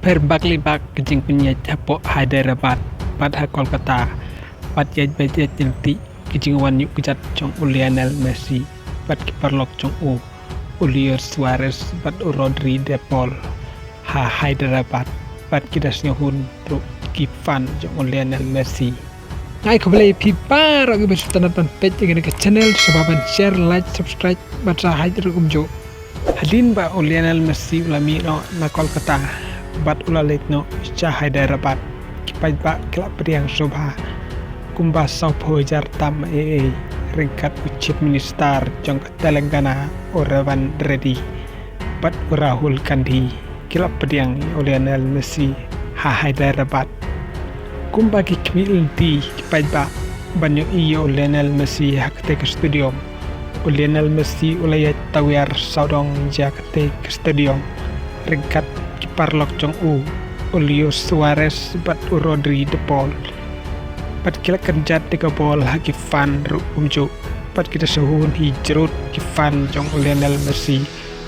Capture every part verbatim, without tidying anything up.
Pher bak li bak ka jingpynïaid hapoh Hyderabad bad ha Kolkata bad ïaid ba ïaid lynti ka jingwan ïuh kjat jong u Lionel Messi bad ki paralok jong u, u Luis Suarez bad u Rodri de Paul ha Hyderabad bad ki da sngewhun ruh ki fan jong u Lionel Messi. Ngai khublei phi baroh kiba sngewtynnat ban peit ïa kane ka channel, sngewbha ban share, like, subscribe bad sa hait ruh kumjuh. Hadien ba u Lionel Messi u la mih noh na Kolkata bad u la leit noh sha Hyderabad, ki paidbah ki la pdiang sngewbha kumba sawphew hajar tam ei ei ryngkat u Chief Minister jong ka Telangana u Revan Reddy bad u Rahul Gandhi ki la pdiang ïa u Lionel Messi ha Hyderabad. Kumba ki khmih lynti ki paidbah ban ïohi ïa u Lionel Messi ha katei ka stadium, u Lionel Messi u la ïaid tawiar sawdong ïa katei ka stadium ryngkat ki paralok jong u, u Luis Suarez bad u Rodri de Paul. Bad ki la kynjat ïa ka bol ha ki fan ruh kumjuh bad ki da sngewhun hi jrut ki fan jong u Lionel Messi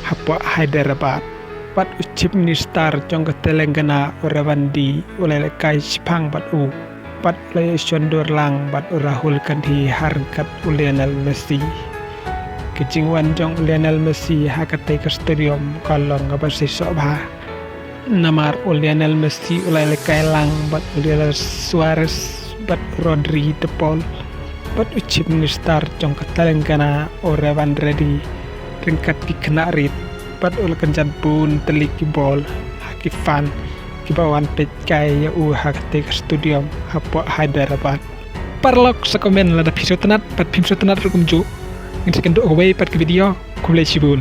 hapoh Hyderabad. Bad u Chief Minister jong ka Telangana u Revan Reddy u la lehkai shiphang bad u bad u la ïashondur lang bad u Rahul Gandhi ha ryngkat u Lionel Messi. Ka jingwan jong u Lionel Messi ha katei ka stadium ka long kaba shisha bha. Namar u Lionel Messi u la lehkai lang bad u Luis Suarez bad u Rodri de Paul bad u Chief Minister jong ka Telangana u Revan Reddy ryngkat ki khynnah rit bad u la kynjat bun tylli ki bol ha ki fan kiba wan peit kai ïa u ha katei ka stadium hapoh Hyderabad. Paralok sa comment lada phi sngewtynnat bad phim sngewtynnat ruh kumjuh. Ngin sa ïakynduh kawei pat ka video. Khublei shibun.